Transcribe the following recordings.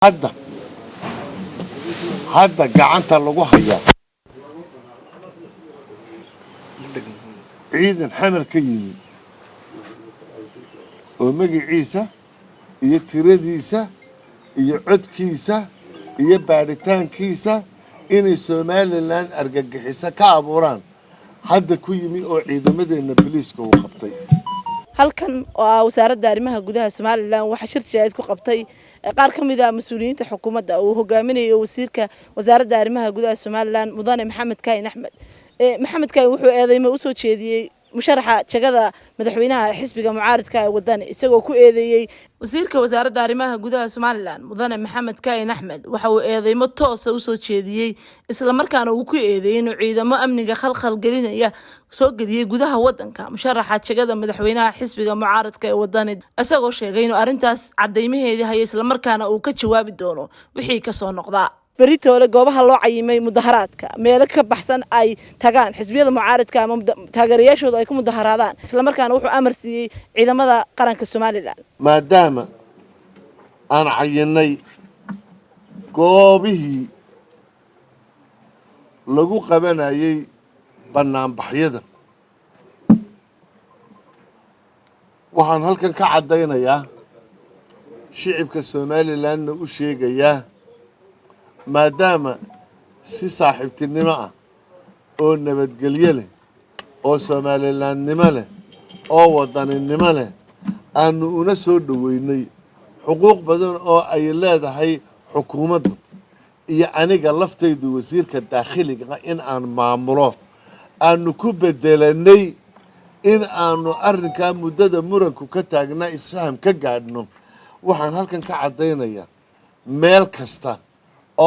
Hadda gacanta lagu hayaa ciidan Xamar ka yimi oo magaciisa iyo tiradiisa iyo codkiisa iyo baadhitaankiisa inay Somaliland argagixiso ka abuuraan hadda ku yimi oo ciidamadeenna boliiska uu qabtay. Halkan oo ah Wasaaradda Arrimaha Gudaha Somaliland waxaa shir jaraa'id ku qabtay qaar ka mid ah mas-uuliyiinta xukuumadda uu hogaaminayo wasiirka Wasaaradda Arrimaha Gudaha Somaliland, Mudane Maxamed Kaahin Axmed. Maxamed Kaahin wuxuu eedeymo usoo jeediyey musharaxa jagada madaxweynaha xisbiga mucaaridka ee Wadani, isagoo ku eedeeyey. Wasiirka Wasaaradda Arrimaha Gudaha Somaliland, Mudane Maxamed Kaahin Axmed, waxa uu eedeymo toosa usoo jeediyey, islamarkaana uu ku eedeeyey inuu ciidamo amniga khalkhal gelinaya soo geliyey gudaha wadanka musharaxa jagada madaxweynaha xisbiga mucaaradka ee Wadani, isagoo sheegay inuu arrintaas cadeymaheedii haya, islamarkaana uu ka jawaabi doono wixii kasoo noqdaa beritoole goobaha loo cayimay mudaharaadka, meelo ka baxsan ay tagaan xisbiyada mucaaridka ama taageerayaashooda ay ku mudaharaadaan. Islamarkaana wuxuu amar siiyey ciidamada qaranka Somaliland. Maadaama aan cayinnay goobihii lagu qabanayay bannaanbaxyada, waxaan halkan ka caddaynayaa, shicibka Somalilandna u sheegayaa, maadaama si saaxiibtinimo ah oo nabadgelyo leh oo Somalilandnimo leh oo wadaninimo leh aanu una soo dhoweynay xuquuq badan oo ay leedahay xukuumaddu iyo aniga laftaydu wasiirka daakhiliga in aan maamulo, aanu ku bedelanay in aanu arrinkaa muddada muranku ka taagnaa isfaham ka gaadhno, waxaan halkan ka caddaynayaa meel kasta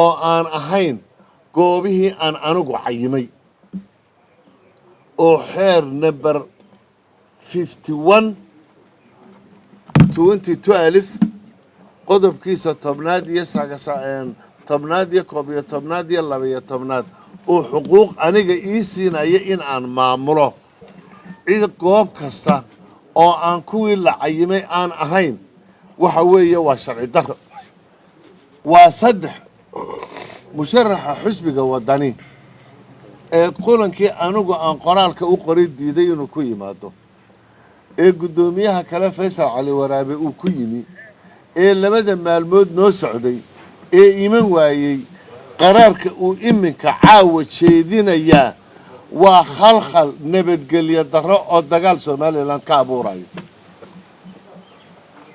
oo aan ahayn goobihii aan anigu cayimay oo xeer number 51/2012 qodobkiisa 10aad iyo 10aad iyo 11aad iyo 12aad uu xuquuq aniga ii siinaya in aan maamulo, cid goob kasta oo aan kuwii la cayimay aan ahayn waxa weeye waa sharci darro. Waa saddex: musharaxa xisbiga Wadani ee kulankii anigu aan qoraalka u qoray diiday inuu ku yimaado, ee guddoomiyaha kale Faysal Cali Waraabe uu ku yimi, ee labada maalmood noo socday ee iman waayey, qaraarka uu iminka caawa jeedinayaa waa khalkhal nabadgelyo darro oo dagaal Somaliland ka abuurayo.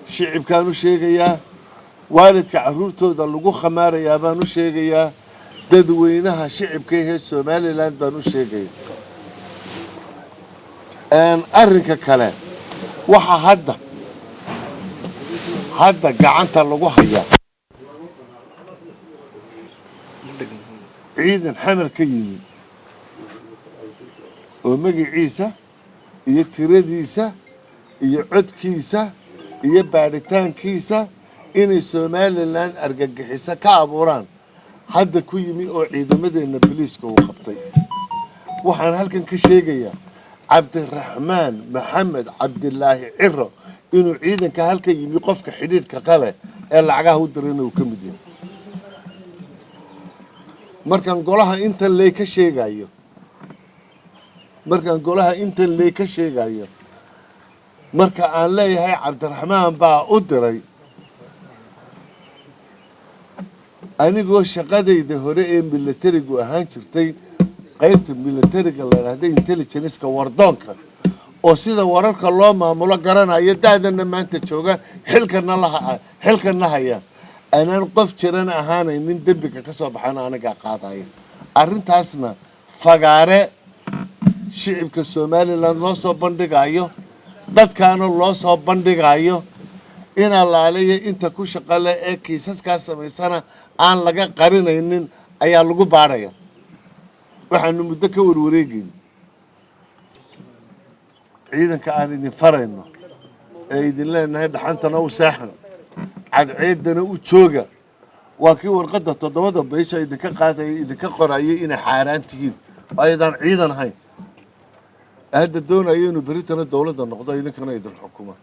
Shicibkaan u sheegayaa, waalidka carruurtooda lagu khamaarayaa baan u sheegayaa, dadweynaha shicibka ahee Somaliland baan u sheegaya. Arrinka kale, waxaa hadda gacanta lagu hayaa ciidan Xamar ka yimi oo magaciisa iyo tiradiisa iyo codkiisa iyo baadhitaankiisa inay Somaliland argagixiso ka abuuraan hadda ku yimi oo ciidamadeenna boliiska uu qabtay. Waxaan halkan ka sheegayaa Cabdiraxmaan Maxamed Cabdilaahi Ciro inuu ciidanka halka yimi qofka xidhiidhka qale ee lacagaha u dirayna uu ka mid yahay. Markaan golaha intan ley ka sheegayo, markaan golaha intan ley ka sheegayo, marka aan leeyahay Cabdiraxmaan baa u diray, anigoo shaqadayda hore ee milatarigu ahaan jirtay qaybta milatariga la idhaahda intelligence-ka, wardoonka, oo sida wararka loo maamulo garanayo, da'dana maanta jooga, xilkana laha xilkana haya, anaan qof jiran ahaanaynin, dembiga ka soo baxana anigaa qaadaya. Arrintaasna fagaare shicibka Somaliland loo soo bandhigayo, dadkaana loo soo bandhigayo, in allaaliya inta ku shaqo leh ee kiisaskaa samaysana aan laga qarinaynin ayaa lagu baadhaya. Waxaanu muddo ka warwareegayno ciidanka aan idin farayno ee idin leenahay dhaxantana u seexda, cadceeddana u jooga, waa kii warqadda toddobada baysha idinka qaadaya, idinka qorayay inay xaaraan tihiin oo aydaan ciidan ahayn, hadda doonayo inuu beritana dowladda noqdo, idinkana idin xukuma.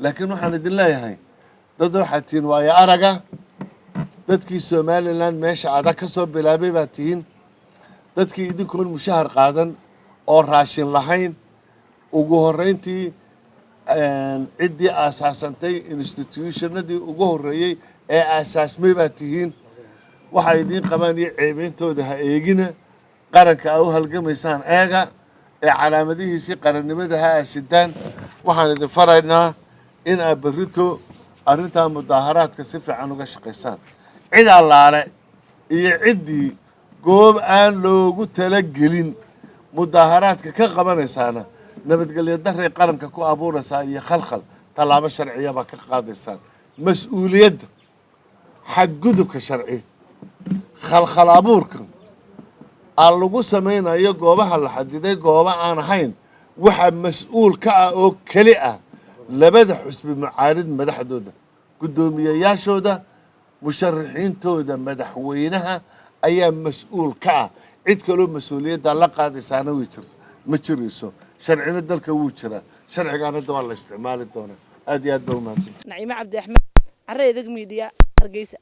Laakiin waxaan idin leeyahay, dad waxaad tihiin waayo araga. Dadkii Somaliland meesha adag ka soo bilaabay baa tihiin. Dadkii idinkoon mushahar qaadan oo raashin lahayn, ugu horreyntii ciddii aasaasantay institutionadii ugu horreeyey ee aasaasmay baa tihiin. Waxay idiin qabaan iyo ceebeyntooda ha eegina. Qaranka aa u halgamaysaan eega ee calaamadihiisii qarannimada ha aasidaan. Waxaan idin faraynaa in aad berrito arrintaa mudaaharaadka si fiican uga shaqaysaan. Cid allaale iyo ciddii goob aan loogu talagelin mudaaharaadka ka qabanaysaana nabadgelyo darray qaranka ku abuuraysaa iyo khalkhal. Tallaabo sharciya baa ka qaadaysaan. Mas-uuliyadda xadgudubka sharci, khalkhal abuurka aan lagu samaynayo goobaha la xadiday gooba aan ahayn, waxaa mas-uul ka ah oo keli ah labada xusbi mucaarid, madaxdooda, guddoomiyeyaashooda, musharaxiintooda madaxweynaha ayaa mas-uul ka ah. Cid kaloo mas-uuliyadda la qaadaysaana way jirto ma jirayso. Sharcina dalka wuu jiraa, sharcigaana da waa la isticmaali doonaa. Aad iyo aad baa u mahadsanta. Naciime Cabdi Axmed, Carre Edeg Media, Hargeysa.